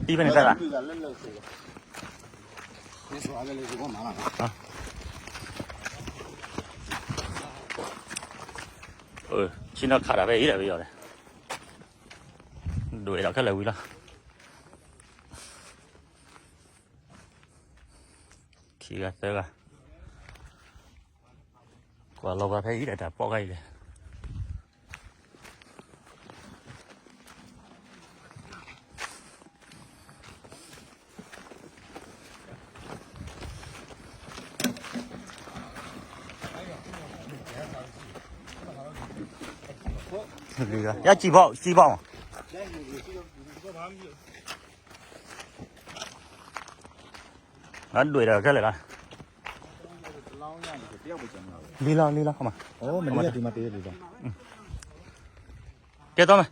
တံၢ်ဖဲန့ၣ်ဖဲလၢ်, ဆ့ၣ်နီၤခးတၢ်ဖဲအံၤဒီးပယီၤန့ၣ်, ဒွဲၣ်ဒီးခဲလၢာ်ဝံၤလီၤ, ခံဂၤသၢဂၤ, ကွၢ်လီၤပှၤဖဲအံၤဒီးတၢ်ပီးခါအံၤလဲၣ်. ယစံးဘီၣ် စံးဘီၣ်မး, ဒွဲၣ်ဒီးခဲလၢာ်လီၤ, လံလီၤ လံလီၤ, ကဲသီမး,